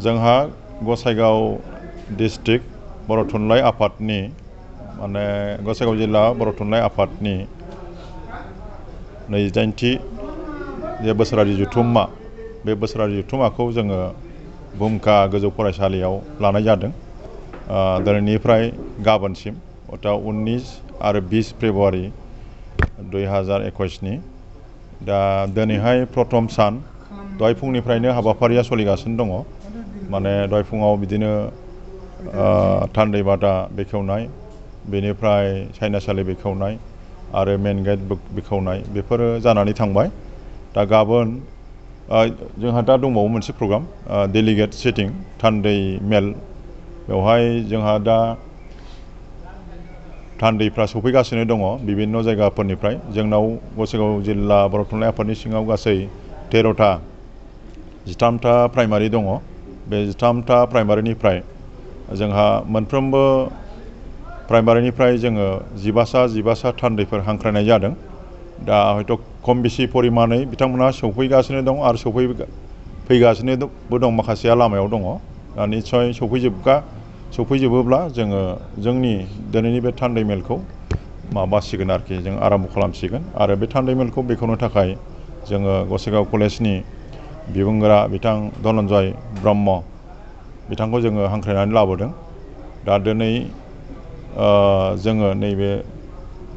जोंहा गसाइगाव डिस्ट्रिक्ट बर' थुनलाइ आफादनि माने गसाइगाव जिल्ला बर' थुनलाइ आफादनि 28थि जे बोसोरारि जथुम्मा बे बोसोरारि जथुम्माखौ जोङो भुमखा गोजौ फरायसालियाव लानाय जादों दिनैनिफ्राय गाबोनसिम अर्थात 19 आरो 20 फेब्रुवारि 2021 दा दिनैहाय प्रथम सान दहाय फुंनिफ्रायनो हाबाफारिया सोलिगासिनो दङ माने दहाय फुङाव बिदिनो थान्दै बादा बेखेवनाय बेनिफ्राय साइनासालि बेखेवनाय आरो मेन गेट बेखेवनाय बेफोरो जानानै थांबाय दा गाबोन जोंहा दा दंबावो मोनसे प्रग्राम डेलिगेट सिटिं थान्दै मेल बेवहाय जोंहा दा थान्दैफ्रा सफैगासिनो दङ बिभिन्न जायगाफोरनिफ्राय जोंनाव गसाइगाव जिल्ला बर' थुनलाइ आफादनि सिङाव गासै 13टा प्राइमारि दङ बे 13टा प्राइमारिनिफ्राय जोंहा मोनफ्रोमबो प्राइमारिनिफ्राय जोङो 15सा थान्दैफोर हांख्रायनाय जादों दा हयथ' खम बेसि परिमानै बिथांमोनहा सफैगासिनो दं आरो फैगासिनोबो दं माखासेया लामायाव दङ दा निस्सय सफैजोबोब्ला जोङो जोंनि दिनैनि बे थान्दै मेलखौ माबासिगोन आरोखि जों आराम्भ खालामसिगोन आरो बे थान्दै मेलखौ बेखेवनो थाखाय जोङो गसाइगाव कलेजनि बिबुंगोरा बिथां धनन्जय ब्रह्म बिथांखौ जोङो हांख्रायनानै लाबोदों दा दिनै जोङो नैबे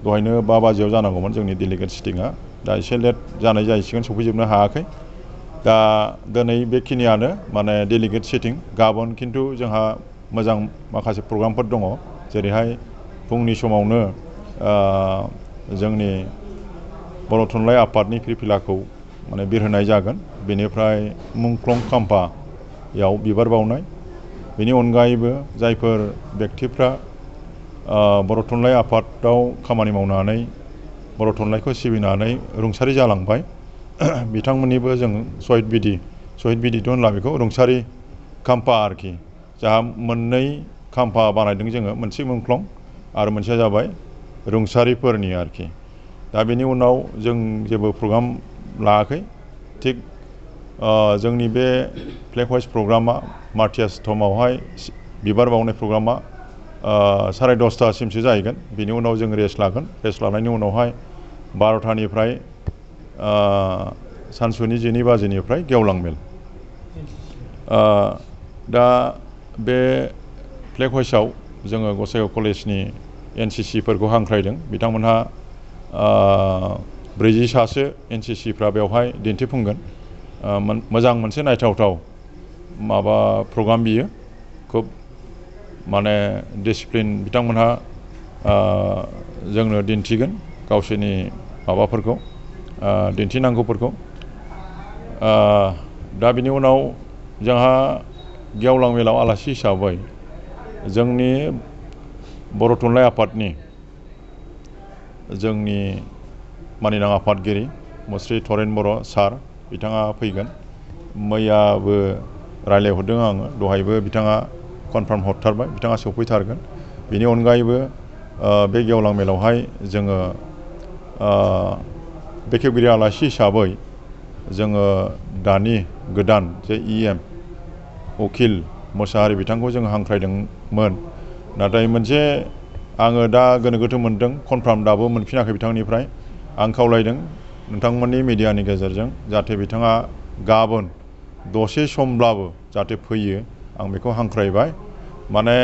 दहायनो 5 बाजियाव जानांगौमोन जोंनि डेलिगेट सिटिंआ दा एसे लेट जानाय जाहैसिगोन सफैजोबनो हायाखै दा दिनै बेखिनियानो माने डेलिगेट सिटिं गाबोन खिन्थु जोंहा मोजां माखासे प्रग्रामफोर दङ जेरैहाय फुंनि समावनो जोंनि बर' थुनलाइ आफादनि फिरफिलाखौ माने बिरहोनाय जागोन बेनिफ्राय मुंख्लं खाम्फायाव बिबार बावनाय बेनि अनगायैबो जायफोर व्यक्तिफ्रा बर' थुनलाइ आफादाव खामानि मावनानै बर' थुनलाइखौ सिबिनानै रुंसारि जालांबाय बिथांमोननिबो जों सहिद बिदिथ' होनला बेखौ रुंसारि खाम्फा आरोखि जाहा मोननै खाम्फा बानायदों जोङो मोनसे मुंख्लं आरो मोनसेया जाबाय रुंसारिफोरनि आरोखि दा बेनि उनाव जों जेबो प्रग्राम लायाखै थिग जोंनि बे फ्लेग हइस्ट प्रग्रामा मार्टियार्स टमावहाय बिबार बावनाय प्रग्रामा 10:30सिमसो जाहैगोन बिनि उनाव जों रेस्ट लागोन रेस्ट लानायनि उनावहाय 12टानिफ्राय सानसुनि 12 बाजिनिफ्राय गेवलां मेल दा बे फ्लेग हइस्टआव जोङो गसाइगाव कलेजनि NCCफोरखौ हांख्रायदों बिथांमोनहा 40सासो NCCफ्रा बेवहाय दिन्थिफुंगोन मोजां मोनसे नायथावथाव माबा प्रग्राम बियो खुब माने डिसिप्लिन बिथांमोनहा जोंनो दिन्थिगोन गावसोरनि माबाफोरखौ दिन्थिनांगौफोरखौ दा बिनि उनाव जोंहा गेवलां मेलाव आलासि हिसाबै जोंनि बर' थुनलाइ आफादनि जोंनि मानिनां आफादगिरि मुस्रि थरेन बर' सार बिथाङा फैगोन मैयाबो रायज्लायहरदों आङो दहायबो बिथाङा कनफार्म हरथारबाय बिथाङा सफैथारगोन बेनि अनगायैबो बे गेवलां मेलावहाय जोङो बेखेवगिरि आलासि हिसाबै जोङो दानि गोदान जे EM उखिल मोसाहारि बिथांखौ जों हांख्रायदोंमोन नाथाय मोनसे आङो दा गोनो गोथो मोनदों कनफार्म दाबो मोनफिनाखै बिथांनिफ्राय आं खावलायदों नोंथांमोननि मिडियानि गेजेरजों जाहाथे बिथाङा गाबोन दसे समब्लाबो जाहाथे फैयो आं बेखौ हांख्रायबाय माने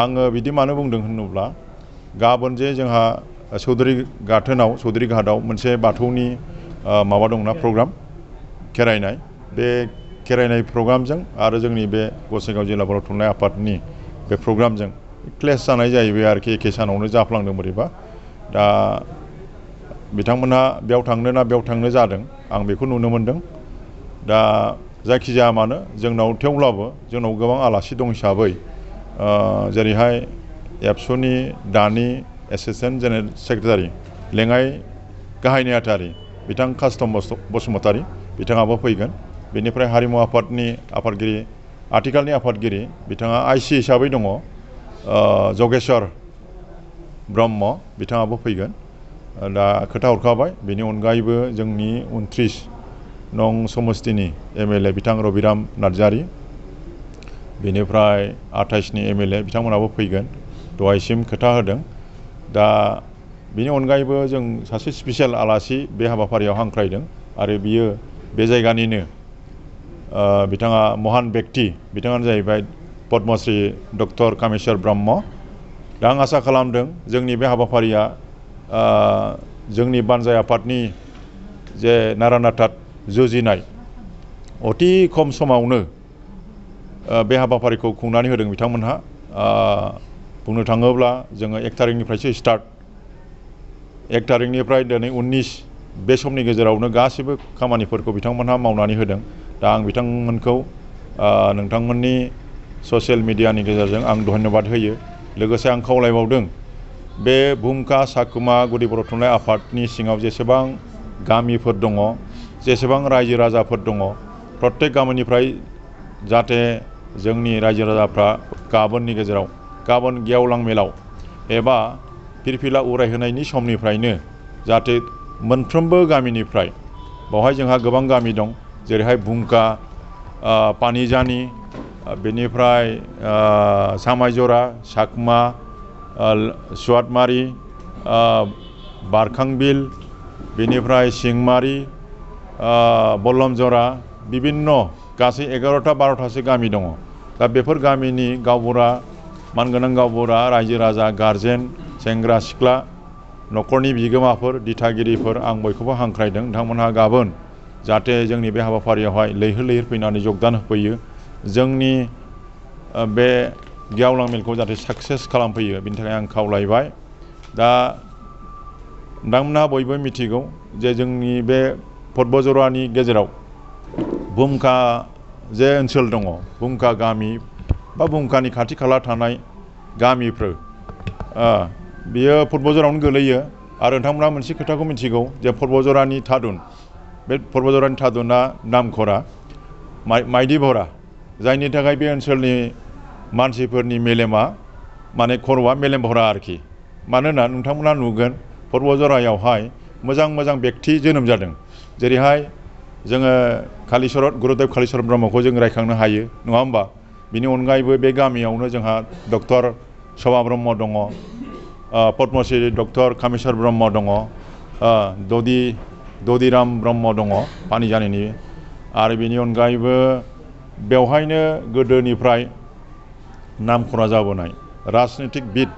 आङो बिदि मानो बुंदों होनोब्ला गाबोन जे जोंहा चौधुरी घाटआव मोनसे बाथौनि माबा दंना प्रग्राम खेराइनाय बे खेराइनाय प्रग्रामजों आरो जोंनि बे गसाइगाव जिल्ला बर' थुनलाइ आफादनि बे प्रग्रामजों क्लेश जानाय जाहैबाय आरोखि एखे सानावनो जाफ्लांदों बोरैबा दा बिथांमोनहा बेयाव थांनो ना बेयाव थांनो जादों आं बेखौ नुनो मोनदों दा जायखिजाया मानो जोंनाव थेवब्लाबो जोंनाव गोबां आलासि दं हिसाबै जेरैहाय एबसुनि दानि एसिस्टेन्ट जेनेरेल सेक्रेटारि लेङाइ गाहाय नेहाथारि बिथां कास्टम बसुमतारी बिथाङाबो फैगोन बेनिफ्राय हारिमु आफादनि आफादगिरि आथिखालनि आफादगिरि बिथाङा IC हिसाबै दङ जगेश्वर ब्रह्म बिथाङाबो फैगोन दा खोथा हरखाबाय बेनि अनगायैबो जोंनि 29 नं समस्तिनि MLA बिथां रबिराम नार्जारी बेनिफ्राय 28नि MLA बिथांमोनाबो फैगोन दहायसिम खोथा होदों। दा बेनि अनगायैबो जों सासे स्पेसियेल आलासि बे हाबाफारियाव हांख्रायदों आरो बियो बे जायगानिनो बिथाङा महान व्यक्ति, बिथाङानो जाहैबाय पद्मश्री डक्टर कामेश्वर ब्रह्म। दा आं आसा खालामदों जोंनि बे हाबाफारिया जोंनि बानजाय आफादनि जे नारा-नाथा जुजिनाय अति खम समावनो बे हाबाफारिखौ खुंनानै होदों बिथांमोनहा। बुंनो थाङोब्ला जोङो 1 तारिखनिफ्रायसो स्टार्ट, 1 तारिखनिफ्राय दिनै 19 बे समनि गेजेरावनो गासैबो खामानिफोरखौ बिथांमोनहा मावनानै होदों। दा आं बिथांमोनखौ नोंथांमोननि ससियेल मिडियानि गेजेरजों आं धन्यबाद होयो। लोगोसे आं खावलायबावदों बे भुमका चाकुमा गुदि बर' थुनलाइ आफादनि सिङाव जेसेबां गामिफोर दङ, जेसेबां रायजो राजाफोर दङ, प्रत्येक गामिनिफ्राय जाहाथे जोंनि रायजो राजाफ्रा गाबोन गेवलां मेलाव एबा फिरफिला उरायहोनायनि समनिफ्रायनो जाहाथे मोनफ्रोमबो गामिनिफ्राय, बेवहाय जोंहा गोबां गामि दं जेरैहाय भुमका, पानिजानि, बेनिफ्राय सामायजरा, चाकमा, सुवादमारि, बारखांबिल, बेनिफ्राय सिंमारि, बल्लमजरा, बिभिन्न गासै 11टा 12टासो गामि दङ। दा बेफोर गामिनि गावबुरा, मानगोनां गावबुरा, रायजो राजा, गारजेन, सेंग्रा सिख्ला, न'खरनि बिगोमाफोर, दिथागिरिफोर, आं बयखौबो हांख्रायदों नोंथांमोनहा गाबोन जाहाथे जोंनि बे हाबाफारियावहाय लैहोर लैहोर फैनानै जगदान होफैयो, जोंनि बे गेवलां मेलखौ जाहाथे साक्सेस खालामफैयो, बिनि थाखाय आं खावलायबाय। दा नोंथांमोनहा बयबो मिथिगौ जे जोंनि बे पर्बतजरानि गेजेराव भुमका जे ओनसोल दङ, भुमका गामि बा भुमकानि खाथि खाला थानाय गामिफोर, बियो पर्बतजरायावनो गोलैयो। आरो नोंथांमोनहा मोनसे खोथाखौ मिथिगौ जे पर्बतजरानि थादुन, बे पर्बतजरानि थादुना नामखरा माइदि भरा, जायनि थाखाय बे ओनसोलनि मानसिफोरनि मेलेमा माने खर'आ मेलेम भरा आरोखि। मानोना नोंथांमोनहा नुगोन पर्बतजरायावहाय मोजां मोजां व्यक्ति जोनोम जादों। जेरैहाय जोङो गुरुदेव कालिचरन ब्रह्मखौ जों रायखांनो हायो, नङा होमबा? बिनि अनगायैबो बे गामियावनो जोंहा डक्टर सभा ब्रह्म दङ, पद्मश्री डक्टर कामेश्वर ब्रह्म दङ, ददिराम ब्रह्म दङ पानिजानिनि। आरो बेनि अनगायैबो बेवहायनो गोदोनिफ्राय नामखरा जाबोनाय राजनितिकबिद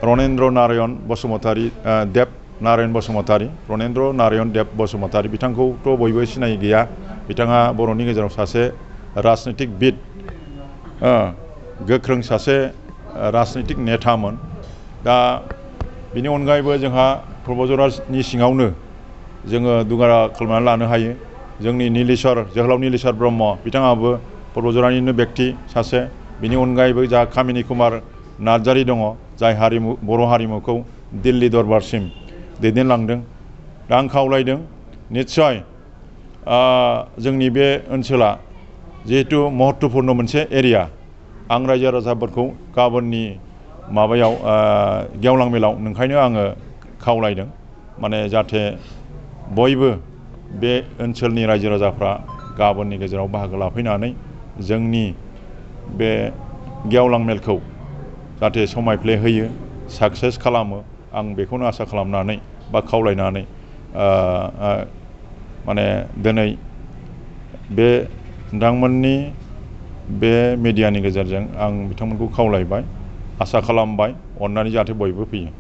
रनेन्द्र नारायण बसुमतारी, देब नारायण बसुमतारी, रनेन्द्र नारायण देब बसुमतारी, बिथांखौथ' बयबो सिनाय गैया। बिथाङा बर'नि गेजेराव सासे राजनितिकबिद, गोख्रों सासे राजनितिक नेतामोन। दा बिनि अनगायैबो जोंहा पर्बतजरानि सिङावनो जोङो दुगारा खालामनानै लानो हायो। जोंनि जोहोलाव नीलेश्वर ब्रह्म, बिथाङाबो पर्बतजरानिनो व्यक्ति सासे। बिनि अनगायैबो जोंहा कामिनी कुमार नार्जारी दङ, जाय बर' हारिमुखौ दिल्ली दरबारसिम दैदेनलांदों। दा आं खावलायदों निस्सय जोंनि बे ओनसोला जिहेतु महत्वपुर्ण मोनसे एरिया, आं रायजो राजाफोरखौ गाबोननि माबायाव गेवलां मेलाव नोंखायनो आङो खावलायदों माने जाहाथे बयबो बे ओनसोलनि रायजो राजाफ्रा गाबोननि गेजेराव बाहागो लाफैनानै जोंनि बे गेवलां मेलखौ जाहाथे समायफ्ले होयो, साक्सेस खालामो। आं बेखौनो आसा खालामनानै बा खावलायनानै माने दिनै बे नोंथांमोननि बे मिडियानि गेजेरजों आं बिथांमोनखौ खावलायबाय, आसा खालामबाय अननानै जाहाथे बयबो फैयो।